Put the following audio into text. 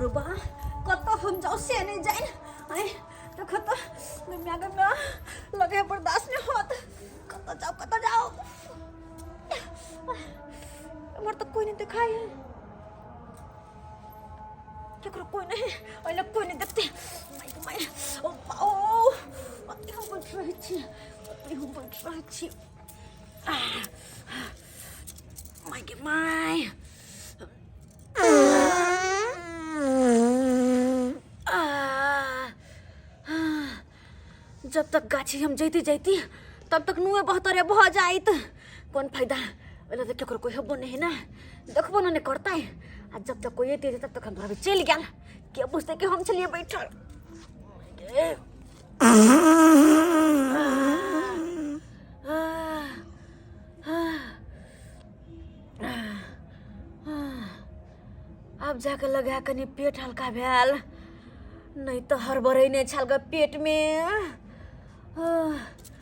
रे बा, कतऽ हम जाउ से नहि जानि। आइ देखो तऽ, गम्या गम्या लगे बर्दाश्त नहि होत। कतऽ जाउ, कतऽ जाउ? एम्हर तऽ कोइ नहि देखाइ है, केकरो कोइ नहि, ओहि कोइ नहि देखतै। माय गे माय, ओ ओ, ओतहि हम बैठ रहै छी, ओतहि हम बैठ रहै छी। माय गे माय, जब तक गाछी हम जैती जैती तब तक नुए बहतरे भऽ जाइत। कोन फायदा? ओहि तऽ केकरो कोइ हेबो नहि है ने, देखबो ने करतै। आ जब तक कोइ एतै तब तक हम घरमे चलि गेल। के बुझतै कि हम छलियै बैठल? आब जाके लगा कनि पेट हल्का भेल, नहि तऽ हड़बड़ेने छल ग पेटमे।